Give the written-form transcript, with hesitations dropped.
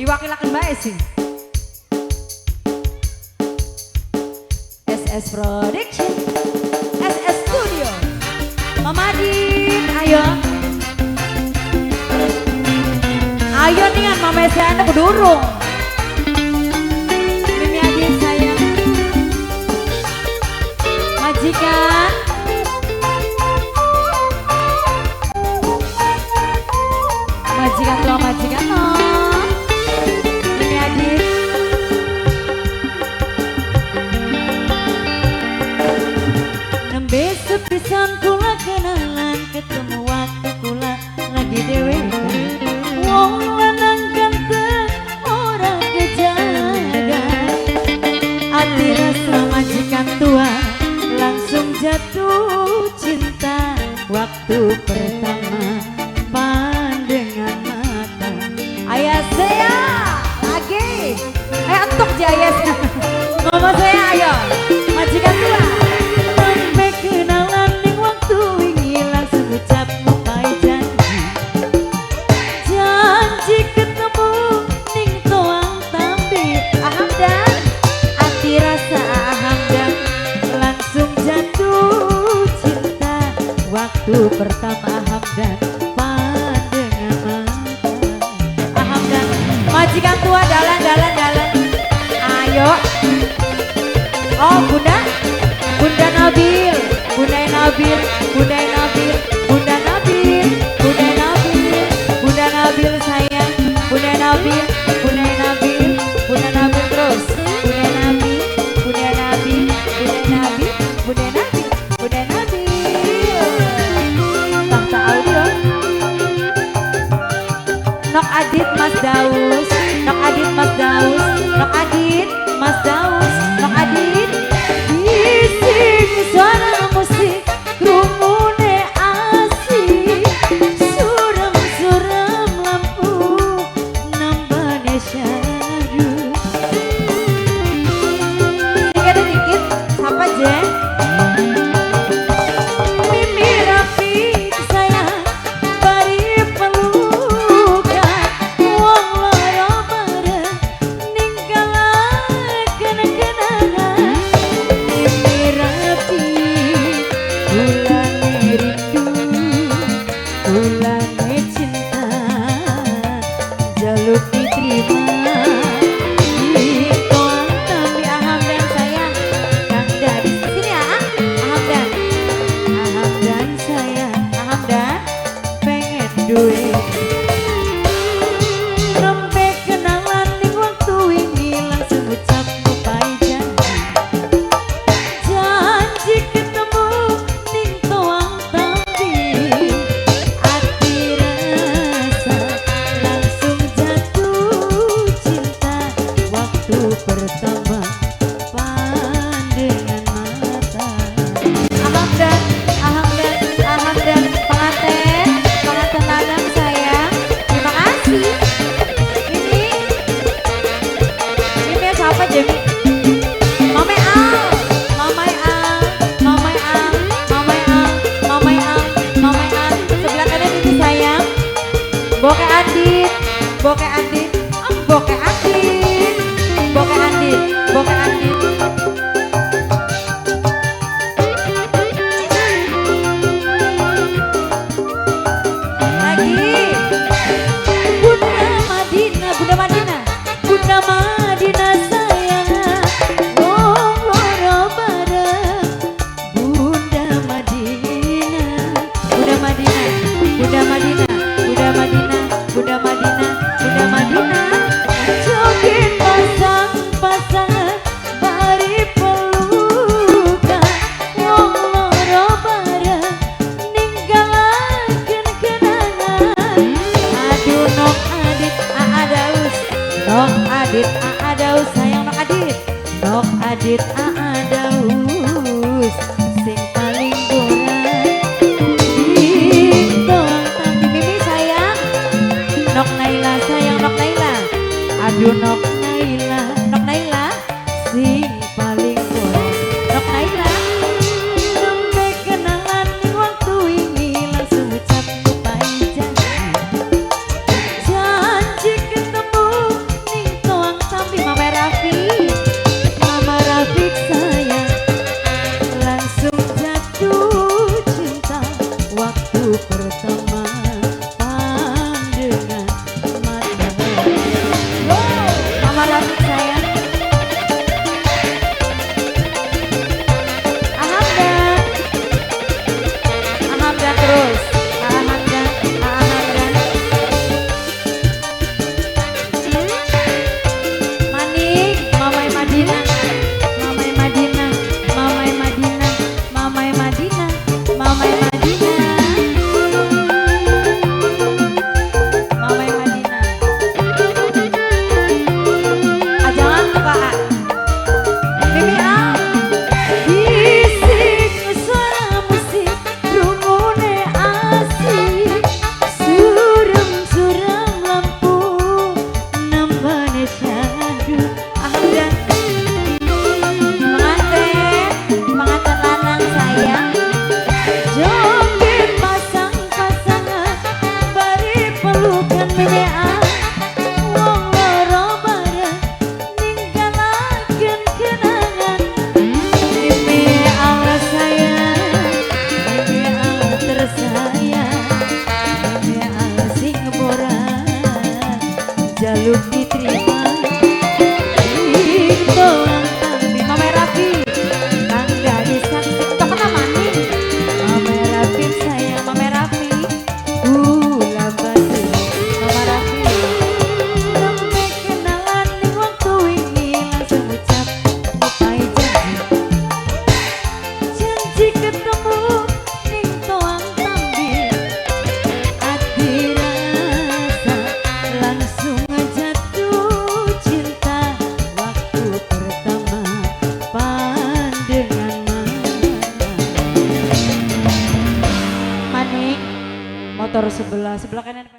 Diwakilaken bae sih. SS Production, SS Studio. Mama Adit, ayo. Ayo nih Mama Esa anak durung. Mimi Adit sayang. Majikan. Majikan tua, majikan no. Mimi Adit. Nembe sepisan kula kenalan, ketemu waktu kula lagi dhewean. Wong lanang ganteng ora kejaga. Ati rasa majikan tua langsung jatuh cinta waktu pertama pandangan mata. Ayah saya lagi. Ayo entuk jaya. Mama saya ayo. Majikan tua. Sampai kenalan ning waktu wingi langsung ucap ngupai janji. Janji ketemu ning toang tambi. Ahamdan, ati rasa ahamdan langsung jatuh cinta waktu pertama ahamdan pandangan mata. Ahamdan, majikan tua dalan dalan dalan. Ayo. Oh bunda, bunda Nabil, bunda Nabil, bunda Nabil, bunda Nabil, bunda Nabil, bunda Nabil sayang, bunda Nabil, bunda Nabil, bunda Nabil terus, bunda Nabil, bunda Nabil, bunda Nabil, bunda Nabil, bunda Nabil. Tahta Audio. Nok Adit Mas Daus, Nok Adit Mas Daus, Nok Adit Mas Daus, Nok Adit. Bising suara musik krungune asik, suram-suram lampu nambane syahdu. Dikit dikit, siapa je? Mimi rapi sayang bari pelukan, wong loro bareng ninggalaken kenangan. Mimi rapi kulane rindu, kulane cinta, jaluk diterima. Di tambi ahamdan sayang, Kang Dadis sini ya, ahamdan, ahamdan sayang, ahamdan pengen duwe. Nembe kenalan ning waktu wingi langsung ucap ngupai janji. Janji ketemu ning toang tambi. Ati rasa langsung jatuh cinta waktu pertama pandangan mata. Ahamdan, ahamdan, ahamdan, pengantin, pengantin lanang sayang. Terima kasih. Mimi, Mimi siapa Jemi? Mame Al, Mame Al, Mame Al, Mame Al, Mame Al, Mame Al. Sebelah kanan Mimi sayang. Boke Adit, Boke Adit, Boke Adit, Boke Adit, Boke Adit. Lagi. Bunda Madinah, Bunda Madinah, Bunda Madinah sayang, wong loro bareng. Bunda Madinah, Bunda Madinah, Bunda Madinah, Bunda Madinah, Bunda Madinah, Bunda Madinah. Joget pasang-pasangan bari pelukan, wong loro bareng ninggalaken kenangan. Aduh Nok Adit Aa Daus, Nok Adit Aa Daus sayang Nok Adit, Nok Adit Aa Daus sing paling boran. Ditoang tambi Mimi sayang, Nok Naila sayang Nok Naila, aduh Nok Naila, Nok Naila sing paling boran. Nok Naila. Nembe kenalan ning waktu wingi langsung ucap ngupai janji. Janji ketemu jaluk diterima ing toang tambi. Mama Raffi kang dadi saksi toko maning. Mama Raffi sayang, Mama Raffi gula batu. Mama Raffi nembe kenalan ning waktu wingi langsung ucap ngupai janji, janji ketemu ning toang tambi. Ati rasa langsung jatuh cinta waktu pertama pandangan mata. Maning motor sebelah, sebelah kanan.